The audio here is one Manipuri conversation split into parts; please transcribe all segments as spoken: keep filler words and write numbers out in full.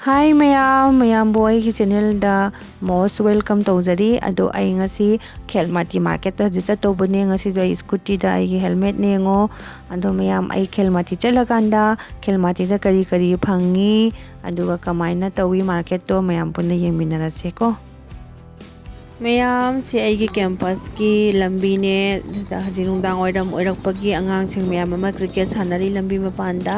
Hi ꯃꯌꯥꯝ, ꯃꯌꯥꯝꯕꯨ ꯑꯩꯒꯤ channelꯗ most welcome ꯇꯧꯖꯔꯤ꯫ ꯑꯗꯣ ꯑꯩ ꯉꯁꯤ ꯈꯦꯜꯃꯥꯇꯤ marketꯇ ꯍꯧꯖꯤꯛ ꯆꯠꯇꯧꯕꯅꯦ꯫ ꯉꯁꯤꯁꯨ ꯑꯩ scootyꯗ ꯑꯩꯒꯤ helmetꯅꯦ ꯌꯦꯡꯉꯣ꯫ ꯑꯗꯣ ꯃꯌꯥꯝ, ꯑꯩ ꯈꯦꯜꯃꯥꯇꯤ ꯆꯠꯂꯀꯥꯟꯗ ꯈꯦꯜꯃꯥꯇꯤꯗ ꯀꯔꯤ ꯀꯔꯤ ꯐꯪꯉꯤ, ꯑꯗꯨꯒ ꯀꯃꯥꯏꯅ ꯇꯧꯏ marketꯇꯣ, ꯃꯌꯥꯝ ꯄꯨꯟꯅ ꯌꯦꯡꯃꯤꯟꯅꯔꯁꯦꯀꯣ꯫ ꯃꯌꯥꯝꯁꯦ ꯑꯩꯒꯤ campusꯀꯤ ꯂꯝꯕꯤꯅꯦ꯫ ꯑꯗꯨꯗ ꯍꯧꯖꯤꯛ ꯅꯨꯡꯗꯥꯡ ꯋꯥꯏꯔꯝ ꯑꯣꯏꯔꯛꯄꯒꯤ ꯑꯉꯥꯡꯁꯤꯡ ꯃꯌꯥꯝ ꯑꯃ cricket ꯁꯥꯟꯅꯔꯤ ꯂꯝꯕꯤ ꯃꯄꯥꯟꯗ꯫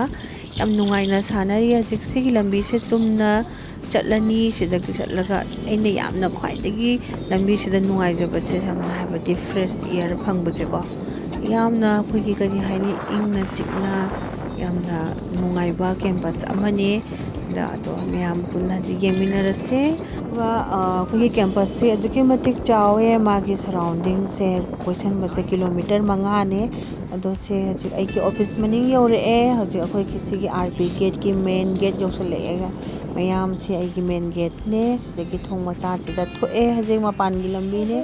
ꯌꯥꯝ ꯅꯨꯡꯉꯥꯏꯅ ꯁꯥꯟꯅꯔꯤ꯫ ꯍꯧꯖꯤꯛ ꯁꯤꯒꯤ ꯂꯝꯕꯤꯁꯦ ꯆꯨꯝꯅ ꯆꯠꯂꯅꯤ꯫ ꯁꯤꯗꯒꯤ ꯆꯠꯂꯒ ꯑꯩꯅ ꯌꯥꯝꯅ ꯈ꯭ꯋꯥꯏꯗꯒꯤ ꯂꯝꯕꯤꯁꯤꯗ ꯅꯨꯡꯉꯥꯏꯖꯕꯁꯦ, ꯁꯝꯅ ꯍꯥꯏꯔꯕꯗꯤ fresh air ꯐꯪꯕꯁꯦꯀꯣ꯫ ꯌꯥꯝꯅ ꯑꯩꯈꯣꯏꯒꯤ, ꯀꯔꯤ ꯍꯥꯏꯅꯤ, ꯏꯪꯅ ꯆꯤꯛꯅ ꯌꯥꯝꯅ ꯅꯨꯡꯉꯥꯏꯕ campus ꯑꯃꯅꯤ꯫ ꯑꯗ, ꯑꯗꯣ ꯃꯌꯥꯝ ꯄꯨꯟꯅ ꯍꯧꯖꯤꯛ ꯌꯦꯡꯃꯤꯟꯅꯔꯁꯦ꯫ ꯑꯗꯨꯒ, ꯑ, ꯑꯩꯈꯣꯏꯒꯤ campusꯁꯦ ꯑꯗꯨꯛꯀꯤ ꯃꯇꯤꯛ ꯆꯥꯎꯋꯦ꯫ ꯃꯥꯒꯤ surroundingꯁꯦ ꯀꯣꯏꯁꯟꯕꯁꯦ kilometre ꯃꯉꯥꯅꯦ꯫ ꯑꯗꯣ ꯁꯦ, ꯍꯧꯖꯤꯛ ꯑꯩꯒꯤ office ꯃꯅꯤꯡ ꯌꯧꯔꯛꯑꯦ꯫ ꯍꯧꯖꯤꯛ ꯑꯩꯈꯣꯏꯒꯤ ꯁꯤꯒꯤ R P gateꯀꯤ main gate ꯌꯧꯁꯜꯂꯛꯑꯦ꯫ ꯃꯌꯥꯝꯁꯦ ꯑꯩꯒꯤ main gateꯅꯦ꯫ ꯁꯤꯗꯒꯤ ꯊꯣꯡ ꯃꯆꯥꯁꯤꯗ ꯊꯣꯛꯑꯦ꯫ ꯍꯧꯖꯤꯛ ꯃꯄꯥꯟꯒꯤ ꯂꯝꯕꯤꯅꯦ꯫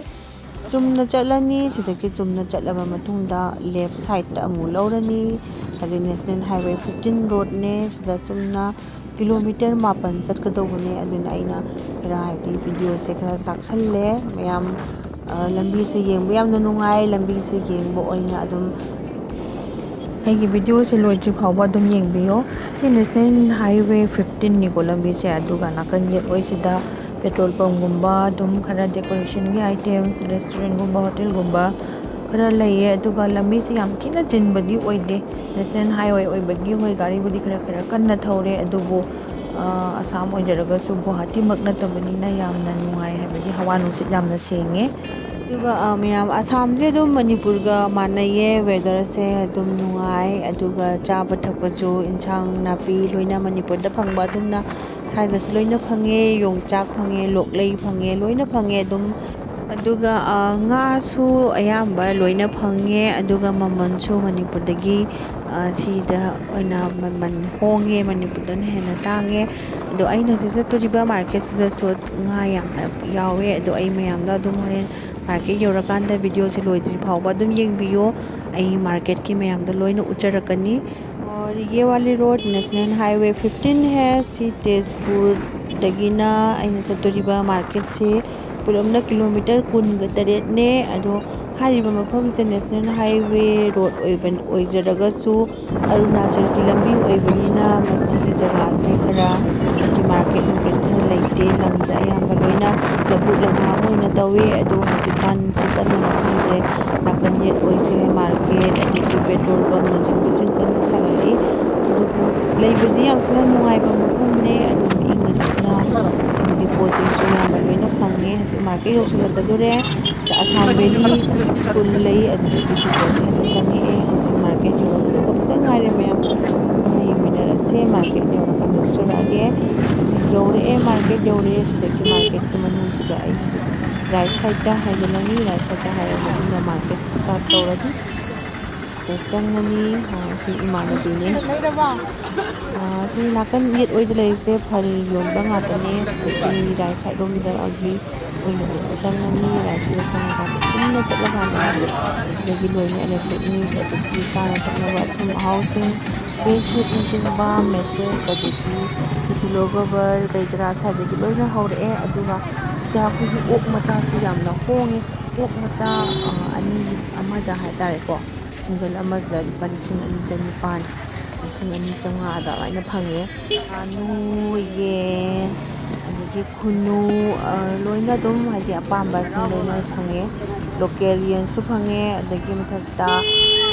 ꯆꯨꯝꯅ ꯆꯠꯂꯅꯤ꯫ ꯁꯤꯗꯒꯤ ꯆꯨꯝꯅ ꯆꯠꯂꯕ ꯃꯇꯨꯡꯗ left sideꯇ ꯑꯃꯨꯛ ꯂꯧꯔꯅꯤ꯫ ꯍꯧꯖꯤꯛ National Highway fifteen roadꯅꯦ꯫ ꯁꯤꯗ ꯆꯨꯝꯅ kilometre ꯃꯥꯄꯟ ꯆꯠꯀꯗꯧꯕꯅꯦ꯫ ꯑꯗꯨꯅ ꯑꯩꯅ ꯈꯔ, ꯍꯥꯏꯕꯗꯤ, videoꯁꯦ ꯈꯔ ꯆꯥꯛꯁꯜꯂꯦ꯫ ꯃꯌꯥꯝ, ꯑ, ꯂꯝꯕꯤꯁꯦ ꯌꯦꯡꯕ ꯌꯥꯝꯅ ꯅꯨꯡꯉꯥꯏ꯫ ꯂꯝꯕꯤꯁꯦ ꯌꯦꯡꯕ ꯑꯣꯏꯅ ꯑꯗꯨꯝ ꯑꯩꯒꯤ videoꯁꯦ ꯂꯣꯏꯗ꯭ꯔꯤ ꯐꯥꯎꯕ ꯑꯗꯨꯝ ꯌꯦꯡꯕꯤꯌꯣ꯫ ꯁꯤ National Highway fifteenꯅꯤꯀꯣ ꯂꯝꯕꯤꯁꯦ꯫ ꯑꯗꯨꯒ ꯅꯥꯀꯟ ꯌꯦꯠ ꯑꯣꯏꯁꯤꯗ petrol pumpꯒꯨꯝꯕ, ꯑꯗꯨꯝ ꯈꯔ decorationꯒꯤ items, restaurantꯒꯨꯝꯕ, hotelꯒꯨꯝꯕ ꯈꯔ ꯂꯩꯌꯦ꯫ ꯑꯗꯨꯒ ꯂꯝꯕꯤꯁꯦ ꯌꯥꯝ ꯊꯤꯅ ꯆꯤꯟꯕꯗꯤ ꯑꯣꯏꯗꯦ꯫ National Highway ꯑꯣꯏꯕꯒꯤ, ꯍꯣꯏ, ꯒꯥꯔꯤꯕꯨꯗꯤ ꯈꯔ ꯈꯔ ꯀꯟꯅ ꯊꯧꯔꯦ, ꯑꯗꯨꯕꯨ, ꯑ, ꯑꯁꯥꯝ ꯑꯣꯏꯖꯔꯒꯁꯨ ꯒꯨꯋꯥꯍꯥꯇꯤꯃꯛ ꯅꯠꯇꯕꯅꯤꯅ ꯌꯥꯝꯅ ꯅꯨꯡꯉꯥꯏ, ꯍꯥꯏꯕꯗꯤ ꯍꯋꯥ ꯅꯨꯡꯁꯤꯠ ꯌꯥꯝꯅ ꯁꯦꯡꯉꯦ꯫ ꯑꯗꯨꯒ, ꯑ, ꯃꯌꯥꯝ, ꯑꯁꯥꯝꯁꯦ ꯑꯗꯨꯝ ꯃꯅꯤꯄꯨꯔꯒ ꯃꯥꯟꯅꯩꯌꯦ, weatherꯁꯦ ꯑꯗꯨꯝ ꯅꯨꯡꯉꯥꯏ꯫ ꯑꯗꯨꯒ ꯆꯥꯕ ꯊꯛꯄꯁꯨ, ꯏꯟꯁꯥꯡ ꯅꯥꯄꯤ ꯂꯣꯏꯅ ꯃꯅꯤꯄꯨꯔꯗ ꯐꯪꯕ ꯑꯗꯨꯝꯅ ꯁ꯭ꯋꯥꯏꯗꯁꯨ ꯂꯣꯏꯅ ꯐꯪꯉꯦ꯫ ꯌꯣꯡꯆꯥꯛ ꯐꯪꯉꯦ, ꯂꯣꯛꯂꯩ ꯐꯪꯉꯦ, ꯂꯣꯏꯅ ꯐꯪꯉꯦ ꯑꯗꯨꯝ꯫ ꯑꯗꯨꯒ, ꯑ, ꯉꯥꯁꯨ ꯑꯌꯥꯝꯕ ꯂꯣꯏꯅ ꯐꯪꯉꯦ꯫ ꯑꯗꯨꯒ ꯃꯃꯜꯁꯨ ꯃꯅꯤꯄꯨꯔꯗꯒꯤ, ꯑ, ꯁꯤꯗ ꯑꯣꯏꯅ ꯃꯃꯜ ꯍꯣꯡꯉꯦ, ꯃꯅꯤꯄꯨꯔꯗꯅ ꯍꯦꯟꯅ ꯇꯥꯡꯉꯦ꯫ ꯑꯗꯣ ꯑꯩꯅ ꯍꯧꯖꯤꯛ ꯆꯠꯇꯣꯔꯤꯕ marketꯁꯤꯗꯁꯨ ꯉꯥ ꯌꯥꯝꯅ ꯌꯥꯎꯋꯦ꯫ ꯑꯗꯣ ꯑꯩ ꯃꯌꯥꯝꯗ ꯑꯗꯨꯝ ꯍꯣꯔꯦꯟ market ꯌꯧꯔꯀꯥꯟꯗ videoꯁꯦ ꯂꯣꯏꯗ꯭ꯔꯤ ꯐꯥꯎꯕ ꯑꯗꯨꯝ ꯌꯦꯡꯕꯤꯌꯣ꯫ ꯑꯩ marketꯀꯤ ꯃꯌꯥꯝꯗ ꯂꯣꯏꯅ ꯎꯠꯆꯔꯛꯀꯅꯤ꯫ ꯑꯣ, ꯌꯦ ꯋꯥꯂꯤ ꯔꯣꯗ, ꯅꯦꯁꯅꯦꯜ ꯍꯥꯏꯋꯦ ꯐꯤꯐꯇꯤꯟ ꯍꯦ꯫ ꯁꯤ ꯇꯦꯖꯄꯨꯔꯗꯒꯤꯅ ꯑꯩꯅ ꯆꯠꯇꯣꯔꯤꯕ ꯃꯥꯔꯀꯦꯠꯁꯦ ꯄꯨꯂꯞꯅ ꯀꯤꯂꯣꯃꯤꯇꯔ ꯀꯨꯟꯒ ꯇꯔꯦꯠꯅꯦ꯫ ꯑꯗꯣ ꯍꯥꯏꯔꯤꯕ ꯃꯐꯝꯁꯦ ꯅꯦꯁꯅꯦꯜ ꯍꯥꯏꯋꯦ ꯔꯣꯗ ꯑꯣꯏꯕ, ꯑꯣꯏꯖꯔꯒꯁꯨ ꯑꯔꯨꯅꯥꯆꯜꯒꯤ ꯂꯝꯕꯤ ꯑꯣꯏꯕꯅꯤꯅ ꯃꯁꯤꯒꯤ ꯖꯒꯥꯁꯦ ꯈꯔ, ꯍꯥꯏꯗꯤ, ꯃꯥꯔꯀꯦꯠ ꯅꯨꯡꯀꯦꯠ ꯈꯔ ꯂꯩꯇꯦ꯫ ꯂꯝꯁꯦ ꯑꯌꯥꯝꯕ ꯂꯣꯏꯅ ꯂꯧꯕꯨꯛ ꯂꯝꯍꯥꯡ ꯑꯣꯏꯅ ꯇꯧꯋꯦ꯫ ꯑꯗꯣ ꯍꯧꯖꯤꯛꯀꯥꯟꯁꯤ ꯀꯟꯅ ꯃꯐꯝꯁꯦ ꯅꯥꯀꯟ ꯌꯦꯠ ꯑꯣꯏꯁꯦ ꯃꯥꯔꯀꯦꯠ, ꯑꯗꯒꯤ ꯄꯦꯇ꯭ꯔꯣꯜ ꯄꯝꯅꯆꯤꯡꯕꯁꯤꯡ ꯀꯟꯅ ꯁꯥꯒꯠꯂꯛꯏ꯫ ꯑꯗꯨꯕꯨ ꯂꯩꯕꯗꯤ ꯌꯥꯝ ꯊꯤꯅ ꯅꯨꯡꯉꯥꯏꯕ ꯃꯐꯝꯅꯦ꯫ ꯑꯗꯨꯝ ꯏꯪꯅ ꯆꯤꯛꯅ, ꯍꯥꯏꯗꯤ, ꯄꯣꯠ ꯆꯩꯁꯨ ꯑꯌꯥꯝꯕ ꯂꯣꯏꯅ ꯐꯪꯉꯦ꯫ ꯍꯧꯖꯤꯛ ꯃꯥꯔꯀꯦꯠ ꯌꯧꯁꯤꯜꯂꯛꯀꯗꯣꯔꯦ꯫ ꯑꯁꯥꯝ ꯚꯦꯂꯤ ꯁ꯭ꯀꯨꯜ ꯂꯩ, ꯑꯗꯨꯗꯒꯤ ꯇꯤꯆꯔꯁ ꯍꯥꯏꯅ ꯆꯪꯉꯛꯑꯦ꯫ ꯍꯧꯖꯤꯛ ꯃꯥꯔꯀꯦꯠ ꯌꯧꯔꯛꯀꯗꯧꯕ ꯈꯛꯇ ꯉꯥꯏꯔꯦ ꯃꯌꯥꯝ꯫ ꯑꯗꯨꯅ ꯌꯦꯡꯃꯤꯟꯅꯔꯁꯦ, ꯃꯥꯔꯀꯦꯠ ꯌꯧꯔꯀꯥꯟꯗ ꯎꯠꯆꯔꯛꯑꯒꯦ꯫ ꯍꯧꯖꯤꯛ ꯌꯧꯔꯛꯑꯦ, ꯃꯥꯔꯀꯦꯠ ꯌꯧꯔꯛꯑꯦ꯫ ꯁꯤꯗꯒꯤ ꯃꯥꯔꯀꯦꯠꯀꯤ ꯃꯅꯨꯡꯁꯤꯗ ꯑꯩ ꯍꯧꯖꯤꯛ ꯔꯥꯏꯠ ꯁꯥꯏꯠꯇ ꯍꯥꯏꯖꯤꯜꯂꯅꯤ꯫ ꯔꯥꯏꯠ ꯁꯥꯏꯠꯇ ꯍꯥꯏꯔꯕ ꯃꯇꯨꯡꯗ ꯃꯥꯔꯀꯦꯠ ꯁ꯭ꯇꯥꯔꯠ ꯇꯧꯔꯅꯤ꯫ ꯁꯤꯗ ꯆꯪꯉꯅꯤ꯫ ꯑ, ꯁꯤ ꯏꯃꯥꯟꯅꯕꯤꯅꯦ꯫ ꯑ, ꯁꯤ ꯅꯥꯀꯟ ꯌꯦꯠ ꯑꯣꯏꯗ ꯂꯩꯔꯤꯁꯦ ꯐꯜ ꯌꯣꯟꯕ ꯉꯥꯛꯇꯅꯦ꯫ ꯁꯤꯗꯒꯤ ꯔꯥꯏꯠ ꯁꯥꯏꯠ ꯔꯣꯝꯗꯒꯤ ꯑꯣꯏꯅ ꯆꯪꯉꯅꯤ꯫ ꯔꯥꯏꯠꯁꯤꯗ ꯆꯪꯉꯀꯥꯟꯗ ꯆꯨꯝꯅ ꯆꯠꯂꯀꯥꯟꯗ ꯁꯤꯗꯒꯤ ꯂꯣꯏꯅ electronics, ꯑꯗꯒꯤ ꯆꯥꯅ ꯊꯛꯅꯕ ꯑꯊꯨꯝ ꯑꯍꯥꯎꯁꯤꯡ, bedsheetꯅꯆꯤꯡꯕ, mattress, ꯑꯗꯒꯤ pillow cover ꯀꯩ ꯀꯔꯥ ꯁ꯭ꯋꯥꯏꯗꯒꯤ ꯂꯣꯏꯅ ꯍꯧꯔꯛꯑꯦ꯫ ꯑꯗꯨꯒ ꯁꯤꯗ ꯑꯩꯈꯣꯏꯒꯤ ꯑꯣꯛ ꯃꯆꯥꯁꯨ ꯌꯥꯝꯅ ꯍꯣꯡꯉꯦ꯫ ꯑꯣꯛ ꯃꯆꯥ, ꯑ, ꯑꯅꯤ, ꯑꯃꯗ ꯍꯥꯏꯇꯥꯔꯦꯀꯣ, ꯁꯤꯡꯒꯜ ꯑꯃꯁꯤꯗ ꯂꯨꯄꯥ ꯂꯤꯁꯤꯡ ꯑꯅꯤ ꯆꯅꯤꯄꯥꯟ, ꯂꯤꯁꯤꯡ ꯑꯅꯤ ꯆꯥꯝꯃꯉꯥ ꯑꯗꯨꯃꯥꯏꯅ ꯐꯪꯉꯦ꯫ ꯉꯥꯅꯨ, ꯌꯦꯟ, ꯑꯗꯒꯤ ꯈꯨꯅꯨ, ꯑ, ꯂꯣꯏꯅ ꯑꯗꯨꯝ, ꯍꯥꯏꯗꯤ, ꯑꯄꯥꯝꯕꯁꯤꯡ ꯂꯣꯏꯅ ꯐꯪꯉꯦ꯫ ꯂꯣꯀꯦꯜ ꯌꯦꯟꯁꯨ ꯐꯪꯉꯦ, ꯑꯗꯒꯤ ꯃꯊꯛꯇ,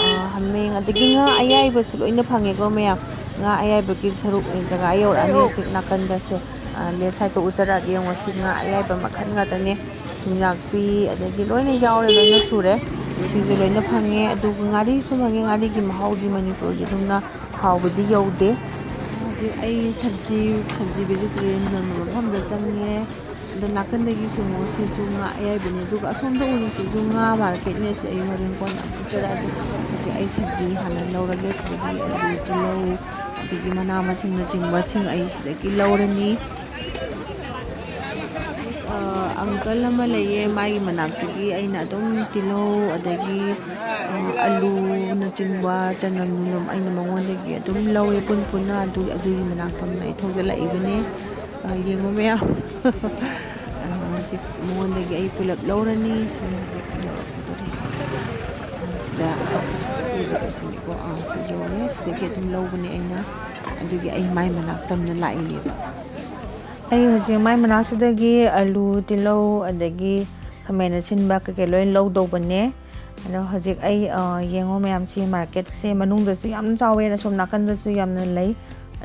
ꯑ, ꯍꯥꯃꯦꯡ, ꯑꯗꯒꯤ ꯉꯥ ꯑꯌꯥꯏꯕꯁꯨ ꯂꯣꯏꯅ ꯐꯪꯉꯦꯀꯣ ꯃꯌꯥꯝ꯫ ꯉꯥ ꯑꯌꯥꯏꯕꯒꯤ ꯁꯔꯨꯛ ꯖꯒꯥ ꯌꯧꯔꯛꯑꯅꯤ ꯍꯧꯖꯤꯛ ꯅꯥꯀꯟꯗꯁꯦ꯫ ꯑ, left sideꯇ ꯎꯠꯆꯔꯛꯑꯒꯦ ꯌꯦꯡꯉꯣ, ꯁꯤ ꯉꯥ ꯑꯌꯥꯏꯕ ꯃꯈꯜ ꯉꯥꯛꯇꯅꯦ꯫ ꯊꯨꯝꯌꯥꯛꯄꯤ, ꯑꯗꯒꯤ ꯂꯣꯏꯅ ꯌꯥꯎꯔꯦ, ꯂꯣꯏꯅ ꯁꯨꯔꯦ꯫ ꯁꯤꯁꯦ ꯂꯣꯏꯅ ꯐꯪꯉꯦ꯫ ꯑꯗꯨꯒ ꯉꯥꯔꯤꯁꯨ ꯐꯪꯉꯦ꯫ ꯉꯥꯔꯤꯒꯤ ꯃꯍꯥꯎꯗꯤ ꯃꯅꯤꯄꯨꯔꯒꯤ ꯑꯗꯨꯝꯅ ꯍꯥꯎꯕꯗꯤ ꯌꯧꯗꯦ꯫ ꯍꯧꯖꯤꯛ ꯑꯩ ꯁꯕꯖꯤ, ꯁꯕꯖꯤ vegetarian ꯌꯣꯟꯕ ꯃꯐꯝꯗ ꯆꯪꯉꯦ꯫ ꯑꯗꯣ ꯅꯥꯀꯟꯗꯒꯤꯁꯨ ꯑꯃꯨꯛ ꯁꯤꯁꯨ ꯉꯥ ꯑꯌꯥꯏꯕꯅꯦ꯫ ꯑꯗꯨꯒ ꯑꯁꯣꯝꯗ ꯎꯔꯤꯁꯤꯁꯨ ꯉꯥ ꯃꯥꯔꯀꯦꯠꯅꯦ꯫ ꯁꯤ ꯑꯩ ꯍꯣꯔꯦꯟ ꯀꯣꯟꯅ ꯑꯃꯨꯛ ꯎꯠꯆꯔꯛꯑꯒꯦ꯫ ꯍꯧꯖꯤꯛ ꯑꯩ ꯁꯕꯖꯤ ꯍꯥꯟꯅ ꯂꯧꯔꯒꯦ꯫ ꯁꯤꯗꯒꯤ ꯑꯂꯨ, ꯇꯤꯜꯍꯧ, ꯑꯗꯒꯤ ꯃꯅꯥ ꯃꯁꯤꯡꯅꯆꯤꯡꯕꯁꯤꯡ ꯑꯩ ꯁꯤꯗꯒꯤ ꯂꯧꯔꯅꯤ꯫ ꯑ, uncle ꯑꯃ ꯂꯩꯌꯦ, ꯃꯥꯒꯤ ꯃꯅꯥꯛꯇꯒꯤ ꯑꯩꯅ ꯑꯗꯨꯝ ꯇꯤꯜꯍꯧ, ꯑꯗꯒꯤ, ꯑ, ꯑꯂꯨꯅꯆꯤꯡꯕ, ꯆꯅꯝ ꯅꯨꯡꯅꯝ ꯑꯩꯅ ꯃꯉꯣꯟꯗꯒꯤ ꯑꯗꯨꯝ ꯂꯧꯋꯦ ꯄꯨꯟ ꯄꯨꯟꯅ꯫ ꯑꯗꯨ, ꯑꯗꯨꯒꯤ ꯃꯅꯥꯛꯇ ꯑꯩ ꯊꯧꯖꯤꯜꯂꯛꯏꯕꯅꯦ꯫ ꯑ, ꯌꯦꯡꯉꯣ ꯃꯌꯥꯝ꯫ ꯑ, ꯍꯧꯖꯤꯛ ꯃꯉꯣꯟꯗꯒꯤ ꯑꯩ ꯄꯨꯂꯞ ꯂꯧꯔꯅꯤ꯫ ꯁꯤ ꯍꯧꯖꯤꯛ ꯌꯧꯔꯛꯀꯗꯧꯔꯦ꯫ ꯁꯤꯗ ꯎꯕꯗ ꯁꯤꯅꯤꯀꯣ꯫ ꯑ, ꯁꯤ ꯌꯧꯔꯦ꯫ ꯁꯤꯗꯒꯤ ꯑꯗꯨꯝ ꯂꯧꯕꯅꯦ ꯑꯩꯅ꯫ ꯑꯗꯨꯒꯤ ꯑꯩ ꯃꯥꯏ ꯃꯅꯥꯛꯇ ꯑꯃꯅ ꯂꯥꯛꯏꯅꯦꯕ꯫ ꯑꯩ ꯍꯧꯖꯤꯛ ꯃꯥꯏ ꯃꯅꯥꯛꯁꯤꯗꯒꯤ ꯑꯂꯨ, ꯇꯤꯜꯍꯧ, ꯑꯗꯒꯤ ꯈꯥꯃꯦꯟ ꯑꯁꯤꯟꯕ ꯀꯩꯀꯩ ꯂꯣꯏ ꯂꯧꯗꯧꯕꯅꯦ꯫ ꯑꯗꯣ ꯍꯧꯖꯤꯛ ꯑꯩ, ꯑ, ꯌꯦꯡꯉꯣ ꯃꯌꯥꯝꯁꯤ, ꯃꯥꯔꯀꯦꯠꯁꯦ ꯃꯅꯨꯡꯗꯁꯨ ꯌꯥꯝ ꯆꯥꯎꯋꯦ, ꯑꯁꯣꯝ ꯅꯥꯀꯟꯗꯁꯨ ꯌꯥꯝꯅ ꯂꯩ꯫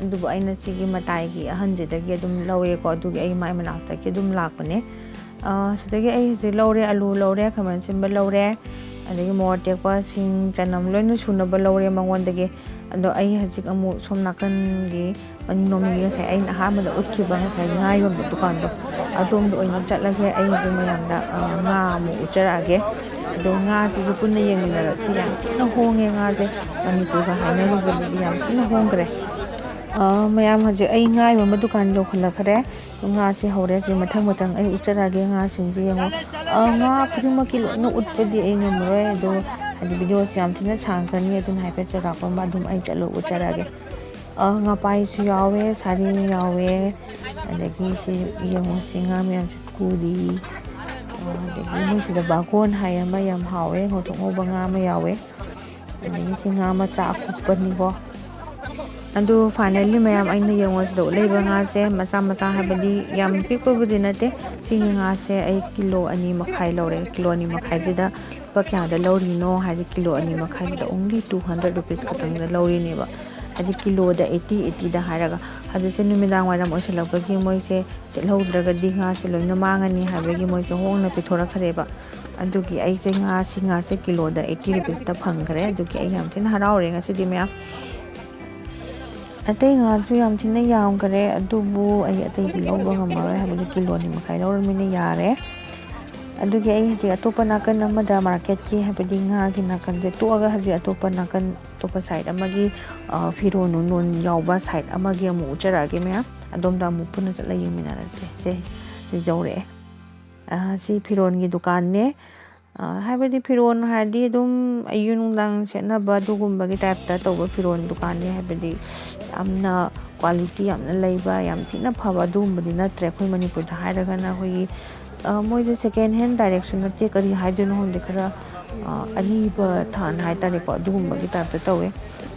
ꯑꯗꯨꯕꯨ ꯑꯩꯅ ꯁꯤꯒꯤ ꯃꯇꯥꯏꯒꯤ ꯑꯍꯟꯁꯤꯗꯒꯤ ꯑꯗꯨꯝ ꯂꯧꯋꯦꯀꯣ, ꯑꯗꯨꯒꯤ ꯑꯩ ꯃꯥꯏ ꯃꯅꯥꯛꯇꯒꯤ ꯑꯗꯨꯝ ꯂꯥꯛꯄꯅꯦ꯫ ꯑ, ꯁꯤꯗꯒꯤ ꯑꯩ ꯍꯧꯖꯤꯛ ꯂꯧꯔꯦ, ꯑꯂꯨ ꯂꯧꯔꯦ, ꯈꯥꯃꯦꯟ ꯑꯁꯤꯟꯕ ꯂꯧꯔꯦ, ꯑꯗꯒꯤ ꯃꯣꯔꯣꯛ ꯑꯇꯦꯛꯄ, ꯁꯤꯡ, ꯆꯅꯝ ꯂꯣꯏꯅ ꯁꯨꯅꯕ ꯂꯧꯔꯦ ꯃꯉꯣꯟꯗꯒꯤ꯫ ꯑꯗꯣ ꯑꯩ ꯍꯧꯖꯤꯛ ꯑꯃꯨꯛ ꯁꯣꯝ ꯅꯥꯀꯟꯒꯤ ꯃꯅꯤꯡꯂꯣꯝꯒꯤ ꯉꯁꯥꯏ ꯑꯩꯅ ꯑꯍꯥꯟꯕꯗ ꯎꯠꯈꯤꯕ ꯉꯁꯥꯏ ꯉꯥ ꯌꯣꯟꯕ ꯗꯨꯀꯥꯟꯗꯣ, ꯑꯗꯣꯝꯗ ꯑꯣꯏꯅ ꯆꯠꯂꯒꯦ꯫ ꯑꯩ ꯍꯧꯖꯤꯛ ꯃꯌꯥꯝꯗ, ꯑ, ꯉꯥ ꯑꯃꯨꯛ ꯎꯠꯆꯔꯛꯑꯒꯦ꯫ ꯑꯗꯣ ꯉꯥꯁꯤꯁꯨ ꯄꯨꯟꯅ ꯌꯦꯡꯃꯤꯟꯅꯔꯁꯤ꯫ ꯌꯥꯝ ꯊꯤꯅ ꯍꯣꯡꯉꯦ ꯉꯥꯁꯦ, ꯃꯅꯤꯄꯨꯔꯒ ꯍꯥꯏꯅꯔꯨꯕꯗꯗꯤ ꯌꯥꯝ ꯊꯤꯅ ꯍꯣꯡꯈ꯭ꯔꯦ꯫ ꯑ, ꯃꯌꯥꯝ ꯍꯧꯖꯤꯛ ꯑꯩ ꯉꯥ ꯌꯣꯟꯕ ꯗꯨꯀꯥꯟ ꯌꯧꯈꯠꯂꯛꯈ꯭ꯔꯦ꯫ ꯉꯥꯁꯦ ꯍꯧꯔꯦ꯫ ꯁꯤ ꯃꯊꯪ ꯃꯊꯪ ꯑꯩ ꯎꯠꯆꯔꯛꯑꯒꯦ ꯉꯥꯁꯤꯡꯁꯦ ꯌꯦꯡꯉꯣ꯫ ꯑ, ꯉꯥ ꯈꯨꯗꯤꯡꯃꯛꯀꯤ ꯂꯣꯏꯅ ꯎꯠꯄꯗꯤ ꯑꯩ ꯉꯝꯃꯔꯣꯏ, ꯑꯗꯣ ꯍꯥꯏꯗꯤ ꯚꯤꯗꯤꯑꯣꯁꯦ ꯌꯥꯝ ꯊꯤꯅ ꯁꯥꯡꯈ꯭ꯔꯅꯤ, ꯑꯗꯨꯅ ꯍꯥꯏꯐꯦꯠ ꯆꯥꯎꯔꯥꯛꯄ ꯑꯃ ꯑꯗꯨꯝ ꯑꯩ ꯆꯠꯂꯒ ꯎꯠꯆꯔꯛꯑꯒꯦ꯫ ꯑ, ꯉꯥꯄꯥꯏꯁꯨ ꯌꯥꯎꯋꯦ, ꯁꯥꯔꯦꯡ ꯌꯥꯎꯋꯦ, ꯑꯗꯒꯤ ꯁꯤ ꯌꯦꯡꯉꯣ, ꯁꯤ ꯉꯥ ꯃꯌꯥꯝꯁꯦ ꯀꯨꯔꯤ, ꯑ, ꯑꯗꯒꯤ ꯃꯣꯏꯁꯤꯗ ꯕꯥꯒꯣꯟ ꯍꯥꯏ ꯑꯃ ꯌꯥꯝ ꯍꯥꯎꯋꯦ, ꯉꯧꯊꯣꯛ ꯉꯧꯕ ꯉꯥ ꯑꯃ ꯌꯥꯎꯋꯦ, ꯑꯗꯒꯤ ꯁꯤ ꯉꯥ ꯃꯆꯥ ꯑꯀꯨꯞꯄꯅꯤꯀꯣ꯫ ꯑꯗꯨ finally ꯃꯌꯥꯝ, ꯑꯩꯅ ꯌꯦꯡꯉꯣ ꯁꯤꯗ ꯎꯠꯂꯛꯏꯕ ꯉꯥꯁꯦ ꯃꯆꯥ ꯃꯆꯥ, ꯍꯥꯏꯕꯗꯤ ꯌꯥꯝ ꯄꯤꯛꯄꯕꯨꯗꯤ ꯅꯠꯇꯦ꯫ ꯁꯤꯒꯤ ꯉꯥꯁꯦ ꯑꯩ ꯀꯤꯂꯣ ꯑꯅꯤ ꯃꯈꯥꯏ ꯂꯧꯔꯦ꯫ ꯀꯤꯂꯣ ꯑꯅꯤ ꯃꯈꯥꯏꯁꯤꯗ ꯂꯨꯄꯥ ꯀꯌꯥꯗ ꯂꯧꯔꯤꯅꯣ ꯍꯥꯏꯗꯤ, ꯀꯤꯂꯣ ꯑꯅꯤ ꯃꯈꯥꯏꯁꯤꯗ only two hundred rupees ꯈꯛꯇꯪꯗ ꯂꯧꯔꯤꯅꯦꯕ꯫ ꯍꯥꯏꯗꯤ ꯀꯤꯂꯣꯗ eighty, eightyꯗ ꯍꯥꯏꯔꯒ꯫ ꯍꯧꯖꯤꯛꯁꯦ ꯅꯨꯃꯤꯗꯥꯡ ꯋꯥꯏꯔꯝ ꯑꯣꯏꯁꯜꯂꯛꯄꯒꯤ ꯃꯣꯏꯁꯦ ꯁꯤꯠꯍꯧꯗ꯭ꯔꯒꯗꯤ ꯉꯥꯁꯦ ꯂꯣꯏꯅ ꯃꯥꯡꯉꯅꯤ ꯍꯥꯏꯕꯒꯤ ꯃꯣꯏꯁꯦ ꯍꯣꯡꯅ ꯄꯤꯊꯣꯔꯛꯈ꯭ꯔꯦꯕ꯫ ꯑꯗꯨꯒꯤ ꯑꯩꯁꯦ ꯉꯥꯁꯤ, ꯉꯥꯁꯦ ꯀꯤꯂꯣꯗ eighty rupeesꯇ ꯐꯪꯈ꯭ꯔꯦ꯫ ꯑꯗꯨꯒꯤ ꯑꯩ ꯌꯥꯝ ꯊꯤꯅ ꯍꯔꯥꯎꯔꯦ ꯉꯁꯤꯗꯤ ꯃꯌꯥꯝ꯫ ꯑꯇꯩ ꯉꯥꯁꯨ ꯌꯥꯝ ꯊꯤꯅ ꯌꯥꯝꯈꯔꯦ, ꯑꯗꯨꯕꯨ ꯑꯩ ꯑꯇꯩꯗꯤ ꯂꯧꯕ ꯉꯝꯃꯔꯣꯏ, ꯍꯥꯏꯕꯗꯤ ꯀꯤꯂꯣ ꯑꯅꯤ ꯃꯈꯥꯏ ꯂꯧꯔꯃꯤꯅ ꯌꯥꯔꯦ꯫ ꯑꯗꯨꯒꯤ ꯑꯩ ꯍꯧꯖꯤꯛ ꯑꯇꯣꯞꯄ ꯅꯥꯀꯟ ꯑꯃꯗ ꯃꯥꯔꯀꯦꯠꯀꯤ, ꯍꯥꯏꯕꯗꯤ ꯉꯥꯒꯤ ꯅꯥꯀꯟꯁꯦ ꯇꯣꯛꯑꯒ ꯍꯧꯖꯤꯛ ꯑꯇꯣꯞꯄ ꯅꯥꯀꯟ, ꯑꯇꯣꯞꯄ side ꯑꯃꯒꯤ, ꯑ, ꯐꯤꯔꯣꯟ ꯅꯨꯡꯂꯣꯟ ꯌꯥꯎꯕ side ꯑꯃꯒꯤ ꯑꯃꯨꯛ ꯎꯠꯆꯔꯛꯑꯒꯦ ꯃꯌꯥꯝ꯫ ꯑꯗꯣꯝꯗ ꯑꯃꯨꯛ ꯄꯨꯟꯅ ꯆꯠꯂ ꯌꯦꯡꯃꯤꯟꯅꯔꯁꯦ꯫ ꯁꯦ, ꯁꯤ ꯌꯧꯔꯛꯑꯦ꯫ ꯑ, ꯁꯤ ꯐꯤꯔꯣꯟꯒꯤ ꯗꯨꯀꯥꯟꯅꯦ꯫ ꯑ, ꯍꯥꯏꯕꯗꯤ ꯐꯤꯔꯣꯜ ꯍꯥꯏꯔꯗꯤ ꯑꯗꯨꯝ ꯑꯌꯨꯛ ꯅꯨꯡꯗꯥꯡ ꯁꯦꯠꯅꯕ ꯑꯗꯨꯒꯨꯝꯕꯒꯤ type ꯇ ꯇꯧꯕ ꯐꯤꯔꯣꯜ ꯗꯨꯀꯥꯟꯅꯤ꯫ ꯍꯥꯏꯕꯗꯤ ꯌꯥꯝꯅ quality ꯌꯥꯝꯅ ꯂꯩꯕ, ꯌꯥꯝ ꯊꯤꯅ ꯐꯕ ꯑꯗꯨꯒꯨꯝꯕꯗꯤ ꯅꯠꯇ꯭ꯔꯦ꯫ ꯑꯩꯈꯣꯏ ꯃꯅꯤꯄꯨꯔꯗ ꯍꯥꯏꯔꯒꯅ ꯑꯩꯈꯣꯏꯒꯤ, ꯑ, ꯃꯣꯏꯁꯦ second hand direct ꯁꯨ ꯅꯠꯇꯦ, ꯀꯔꯤ ꯍꯥꯏꯗꯣꯏꯅꯣ ꯈꯪꯗꯦ, ꯈꯔ, ꯑ, ꯑꯔꯤꯕ ꯊꯥꯟ ꯍꯥꯏꯇꯥꯔꯦꯀꯣ, ꯑꯗꯨꯒꯨꯝꯕꯒꯤ type ꯇ ꯇꯧꯋꯦ꯫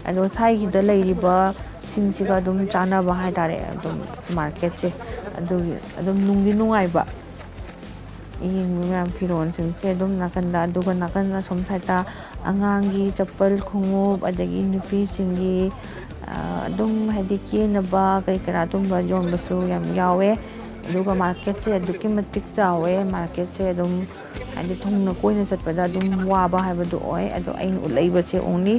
ꯑꯗꯣ ꯁ꯭ꯋꯥꯏꯒꯤꯗ ꯂꯩꯔꯤꯕꯁꯤꯡꯁꯤꯒ ꯑꯗꯨꯝ ꯆꯥꯟꯅꯕ ꯍꯥꯏꯇꯥꯔꯦ, ꯑꯗꯨꯝ market ꯁꯦ꯫ ꯑꯗꯨꯒꯤ ꯑꯗꯨꯝ ꯅꯨꯡꯗꯤ ꯅꯨꯡꯉꯥꯏꯕ꯫ ꯌꯦꯡꯕ ꯃꯌꯥꯝ ꯐꯤꯔꯣꯜꯁꯤꯡꯁꯦ ꯑꯗꯨꯝ ꯅꯥꯀꯟꯗ, ꯑꯗꯨꯒ ꯅꯥꯀꯟ ꯑꯁꯣꯝ side ꯇ ꯑꯉꯥꯡꯒꯤ ꯆꯄꯜ ꯈꯣꯡꯎꯞ, ꯑꯗꯒꯤ ꯅꯨꯄꯤꯁꯤꯡꯒꯤ, ꯑ, ꯑꯗꯨꯝ ꯍꯥꯏꯗꯤ ꯀꯦꯅꯕ ꯀꯩ ꯀꯔꯥ ꯑꯗꯨꯝꯕ ꯌꯣꯟꯕꯁꯨ ꯌꯥꯝ ꯌꯥꯎꯋꯦ꯫ ꯑꯗꯨꯒ market ꯁꯦ ꯑꯗꯨꯛꯀꯤ ꯃꯇꯤꯛ ꯆꯥꯎꯋꯦ꯫ Market ꯁꯦ ꯑꯗꯨꯝ ꯍꯥꯏꯗꯤ ꯊꯨꯡꯅ ꯀꯣꯏꯅ ꯆꯠꯄꯗ ꯑꯗꯨꯝ ꯋꯥꯕ ꯍꯥꯏꯕꯗꯨ ꯑꯣꯏ꯫ ꯑꯗꯣ ꯑꯩꯅ ꯎꯠꯂꯛꯏꯕꯁꯦ only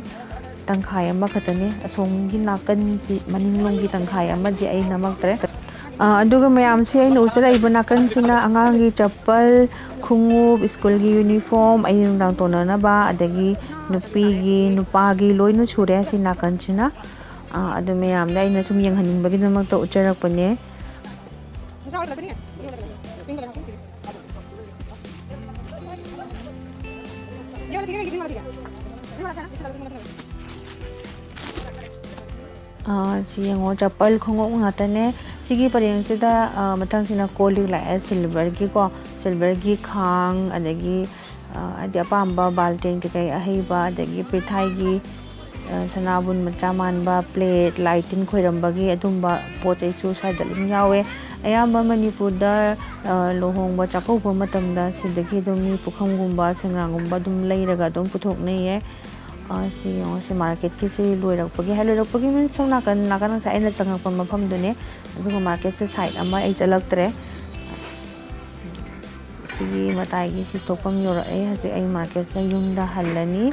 ꯇꯪꯈꯥꯏ ꯑꯃꯈꯛꯇꯅꯤ꯫ ꯑꯁꯣꯝꯒꯤ ꯅꯥꯀꯟꯒꯤ ꯃꯅꯤꯡꯂꯣꯝꯒꯤ ꯇꯪꯈꯥꯏ ꯑꯃꯗꯤ ꯑꯩ ꯅꯝꯃꯛꯇ꯭ꯔꯦ꯫ ꯑ, ꯑꯗꯨꯒ ꯃꯌꯥꯝꯁꯦ ꯑꯩꯅ ꯎꯠꯆꯔꯛꯏꯕ ꯅꯥꯀꯟꯁꯤꯅ ꯑꯉꯥꯡꯒꯤ ꯆꯄꯜ, ꯈꯣꯡꯎꯞ, school ꯒꯤ uniform, ꯑꯌꯨꯛ ꯅꯨꯡꯗꯥꯡ ꯇꯣꯡꯅꯅꯕ, ꯑꯗꯒꯤ ꯅꯨꯄꯤꯒꯤ, ꯅꯨꯄꯥꯒꯤ ꯂꯣꯏꯅ ꯁꯨꯔꯦ ꯁꯤ ꯅꯥꯀꯟꯁꯤꯅ꯫ ꯑ, ꯑꯗꯨ ꯃꯌꯥꯝꯗ ꯑꯩꯅ ꯁꯨꯝ ꯌꯦꯡꯍꯟꯅꯤꯡꯕꯒꯤꯗꯃꯛꯇ ꯎꯠꯆꯔꯛꯄꯅꯦ꯫ ꯑꯥ, ꯁꯤ ꯌꯦꯡꯉꯣ, ꯆꯄꯜ ꯈꯣꯡꯎꯞ ꯉꯥꯛꯇꯅꯦ꯫ ꯁꯤꯒꯤ ꯄꯔꯦꯡꯁꯤꯗ, ꯑꯥ, ꯃꯊꯪꯁꯤꯅ ꯀꯣꯜ ꯂꯤꯛ ꯂꯥꯛꯑꯦ, silver ꯒꯤꯀꯣ, silver ꯒꯤ ꯈꯥꯡ, ꯑꯗꯒꯤ, ꯑꯥ, ꯍꯥꯏꯗꯤ ꯑꯄꯥꯝꯕ ꯕꯥꯜꯇꯤꯟ ꯀꯩꯀꯩ ꯑꯍꯩꯕ, ꯑꯗꯒꯤ ꯄꯤꯊꯥꯏꯒꯤ, ꯑꯥ, ꯁꯅꯥꯕꯨꯟ ꯃꯆꯥ ꯃꯥꯟꯕ, plate, ꯂꯥꯏ ꯇꯤꯟ ꯈꯣꯏꯔꯝꯕꯒꯤ ꯑꯗꯨꯝꯕ ꯄꯣꯠ ꯆꯩꯁꯨ ꯁ꯭ꯋꯥꯏꯗ ꯑꯗꯨꯝ ꯌꯥꯎꯋꯦ꯫ ꯑꯌꯥꯝꯕ ꯃꯅꯤꯄꯨꯔꯗ, ꯑꯥ, ꯂꯨꯍꯣꯡꯕ ꯆꯥꯛꯀꯧꯕ ꯃꯇꯝꯗ ꯁꯤꯗꯒꯤ ꯑꯗꯨꯝ ꯃꯤ ꯄꯨꯈꯝꯒꯨꯝꯕ, ꯁꯦꯡꯒ꯭ꯔꯥꯡꯒꯨꯝꯕ ꯑꯗꯨꯝ ꯂꯩꯔꯒ ꯑꯗꯨꯝ ꯄꯨꯊꯣꯛꯅꯩꯌꯦ꯫ ꯑ, ꯁꯤ ꯌꯦꯡꯉꯣ, ꯁꯤ market ꯀꯤꯁꯤ ꯂꯣꯏꯔꯛꯄꯒꯤ, ꯍꯥꯏ, ꯂꯣꯏꯔꯛꯄꯒꯤ means ꯁꯣꯝ ꯅꯥꯀꯟ, ꯅꯥꯀꯟ ꯉꯁꯥꯏ ꯑꯩꯅ ꯆꯪꯉꯛꯄ ꯃꯐꯝꯗꯨꯅꯦ꯫ ꯑꯗꯨꯒ market ꯁꯦ side ꯑꯃ ꯑꯩ ꯆꯠꯂꯛꯇ꯭ꯔꯦ꯫ ꯁꯤꯒꯤ ꯃꯇꯥꯏꯒꯤ ꯁꯤ ꯊꯣꯛꯐꯝ ꯌꯧꯔꯛꯑꯦ꯫ ꯍꯧꯖꯤꯛ ꯑꯩ market ꯁꯦ ꯌꯨꯝꯗ ꯍꯜꯂꯅꯤ꯫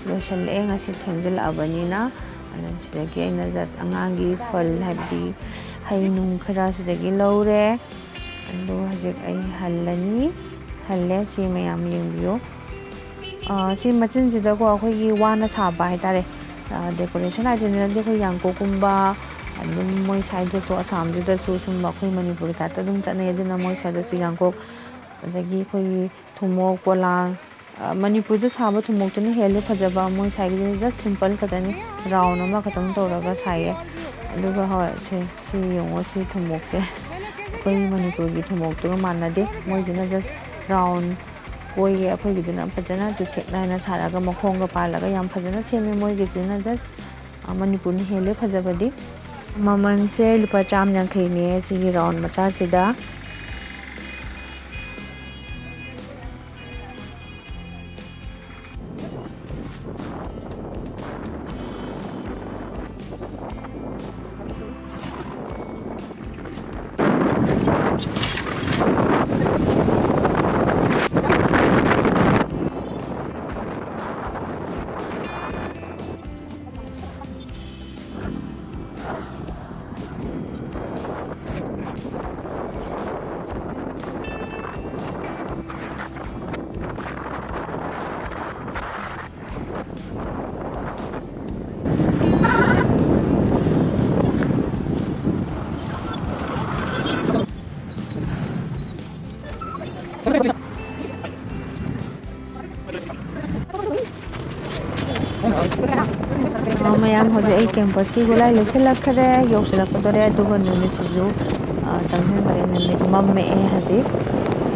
ꯂꯣꯏꯁꯤꯜꯂꯛꯑꯦ ꯉꯁꯤ ꯊꯦꯡꯖꯤꯜꯂꯛꯑꯕꯅꯤꯅ꯫ ꯑꯗꯨ ꯁꯤꯗꯒꯤ ꯑꯩꯅ just ꯑꯉꯥꯡꯒꯤ ꯐꯜ, ꯍꯥꯏꯕꯗꯤ ꯍꯩ ꯅꯨꯡ ꯈꯔ ꯁꯤꯗꯒꯤ ꯂꯧꯔꯦ꯫ ꯑꯗꯨ ꯍꯧꯖꯤꯛ ꯑꯩ ꯍꯜꯂꯅꯤ꯫ ꯍꯜꯂꯦ꯫ ꯁꯤ ꯃꯌꯥꯝ ꯌꯦꯡꯕꯤꯌꯨ꯫ ꯑ, ꯁꯤ ꯃꯆꯤꯟꯁꯤꯗꯀꯣ ꯑꯩꯈꯣꯏꯒꯤ ꯋꯥꯅ ꯁꯥꯕ ꯍꯥꯏꯇꯥꯔꯦ꯫ ꯑ, decoration items ꯅꯗꯤ ꯑꯩꯈꯣꯏ ꯌꯥꯡꯀꯣꯛꯀꯨꯝꯕ, ꯑꯗꯨꯝ ꯃꯣꯏ ꯁ꯭ꯋꯥꯏꯗꯁꯨ, ꯑꯁꯥꯝꯗꯨꯗꯁꯨ ꯁꯨꯝꯕ ꯑꯩꯈꯣꯏ ꯃꯅꯤꯄꯨꯔꯒꯤ type ꯇ ꯑꯗꯨꯝ ꯆꯠꯅꯩ꯫ ꯑꯗꯨꯅ ꯃꯣꯏ ꯁ꯭ꯋꯥꯏꯗꯁꯨ ꯌꯥꯡꯀꯣꯛ, ꯑꯗꯒꯤ ꯑꯩꯈꯣꯏꯒꯤ ꯊꯨꯝꯃꯣꯛ, ꯄꯣꯂꯥꯡ, ꯑ, ꯃꯅꯤꯄꯨꯔꯗ ꯁꯥꯕ ꯊꯨꯝꯃꯣꯛꯇꯨꯅ ꯍꯦꯜꯂꯦ ꯐꯖꯕ꯫ ꯃꯣꯏ ꯁꯥꯏꯒꯤꯗꯨꯅ just simple ꯈꯛꯇꯅꯤ, round ꯑꯃꯈꯛꯇꯪ ꯇꯧꯔꯒ ꯁꯥꯏꯌꯦ꯫ ꯑꯗꯨꯒ ꯍꯣꯏ, ꯁꯦ, ꯁꯤ ꯌꯦꯡꯉꯣ, ꯁꯤ ꯊꯨꯝꯃꯣꯛꯁꯦ ꯑꯩꯈꯣꯏ ꯃꯅꯤꯄꯨꯔꯒꯤ ꯊꯨꯝꯃꯣꯛꯇꯨꯒ ꯃꯥꯟꯅꯗꯦ꯫ ꯃꯣꯏꯁꯤꯅ just round ꯀꯣꯏꯌꯦ, ꯑꯩꯈꯣꯏꯒꯤꯗꯨꯅ ꯐꯖꯅ ꯆꯤꯊꯦꯛ ꯅꯥꯏꯅ ꯁꯥꯔꯒ ꯃꯈꯣꯡꯒ ꯄꯥꯜꯂꯒ ꯌꯥꯝ ꯐꯖꯅ ꯁꯦꯝꯃꯦ꯫ ꯃꯣꯏꯒꯤꯁꯤꯅ just, ꯑ, ꯃꯅꯤꯄꯨꯔꯅ ꯍꯦꯜꯂꯦ ꯐꯖꯕꯗꯤ꯫ ꯃꯃꯜꯁꯦ ꯂꯨꯄꯥ ꯆꯥꯝ ꯌꯥꯡꯈꯩꯅꯦ ꯁꯤꯒꯤ round ꯃꯆꯥꯁꯤꯗ꯫ ꯑ, ꯃꯌꯥꯝ, ꯍꯧꯖꯤꯛ ꯑꯩ campus ꯀꯤ ꯒꯨꯂꯥꯏ ꯂꯩꯁꯤꯜꯂꯛꯈ꯭ꯔꯦ, ꯌꯧꯁꯤꯜꯂꯛꯀꯗꯣꯔꯦ, ꯑꯗꯨꯒ ꯅꯨꯃꯤꯠꯁꯤꯁꯨ, ꯑ, ꯆꯪꯁꯤꯟꯈ꯭ꯔꯦ, ꯅꯨꯃꯤꯠ ꯃꯝꯃꯛꯑꯦ ꯍꯧꯖꯤꯛ꯫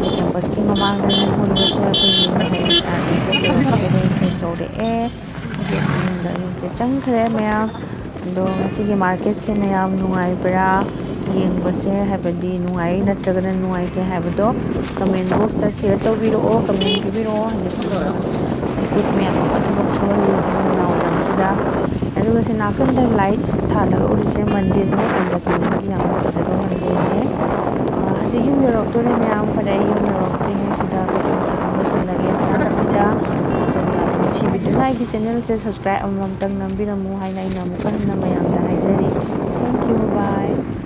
ꯑꯩ campus ꯀꯤ ꯃꯃꯥꯡꯗ ꯂꯦꯞꯍꯧꯔꯤꯕꯁꯦ ꯑꯩꯈꯣꯏꯒꯤ ꯃꯍꯩ ꯃꯇꯥꯏ ꯌꯧꯔꯛꯑꯦ꯫ ꯍꯧꯖꯤꯛ ꯃꯅꯨꯡꯗ ꯌꯨꯝꯁꯦ ꯆꯪꯈ꯭ꯔꯦ ꯃꯌꯥꯝ꯫ ꯑꯗꯣ ꯉꯁꯤꯒꯤ market ꯁꯦ ꯃꯌꯥꯝ ꯅꯨꯡꯉꯥꯏꯕ꯭ꯔꯥ? ꯌꯦꯡꯕꯁꯦ, ꯍꯥꯏꯕꯗꯤ ꯅꯨꯡꯉꯥꯏ ꯅꯠꯇ꯭ꯔꯒꯅ ꯅꯨꯡꯉꯥꯏꯇꯦ ꯍꯥꯏꯕꯗꯣ comment box ꯇ share ꯇꯧꯕꯤꯔꯛꯑꯣ, comment ꯄꯤꯕꯤꯔꯛꯑꯣ꯫ ꯍꯧꯖꯤꯛ ꯃꯌꯥꯝ ꯑꯃ ꯊꯕꯛ ꯁꯨꯍꯜꯂꯤꯕ ꯅꯨꯡꯗꯥꯡ ꯋꯥꯏꯔꯝꯁꯤꯗ꯫ ꯑꯗꯨꯒ ꯁꯤ ꯅꯥꯀꯟꯗ light ꯊꯥꯜꯂꯒ ꯎꯔꯤꯁꯦ ꯃꯟꯗꯤꯔꯅꯦ, ꯑꯝꯕꯥꯖꯤꯒꯤ ꯌꯥꯝꯅ ꯐꯖꯕ ꯃꯟꯗꯤꯔꯅꯦ꯫ ꯑ, ꯍꯧꯖꯤꯛ ꯌꯨꯝ ꯌꯧꯔꯛꯇꯣꯔꯦ ꯃꯌꯥꯝ, ꯐꯔꯦ, ꯑꯩ ꯌꯨꯝ ꯌꯧꯔꯛꯇ꯭ꯔꯤꯉꯩꯁꯤꯗ ꯀꯩꯀꯩꯁꯦ ꯑꯗꯨꯝ ꯂꯣꯏꯁꯤꯜꯂꯒꯦ ꯃꯌꯥꯝꯁꯤꯗ꯫ ꯑꯗꯨꯒ ꯅꯨꯡꯁꯤꯕꯤꯗꯨꯅ ꯑꯩꯒꯤ channel ꯁꯦ subscribe ꯑꯃꯃꯝꯇꯪ ꯅꯝꯕꯤꯔꯝꯃꯨ ꯍꯥꯏꯅ ꯑꯩꯅ ꯑꯃꯨꯛꯀ ꯍꯟꯅ ꯃꯌꯥꯝꯗ ꯍꯥꯏꯖꯔꯤ꯫ Thank you, bye꯫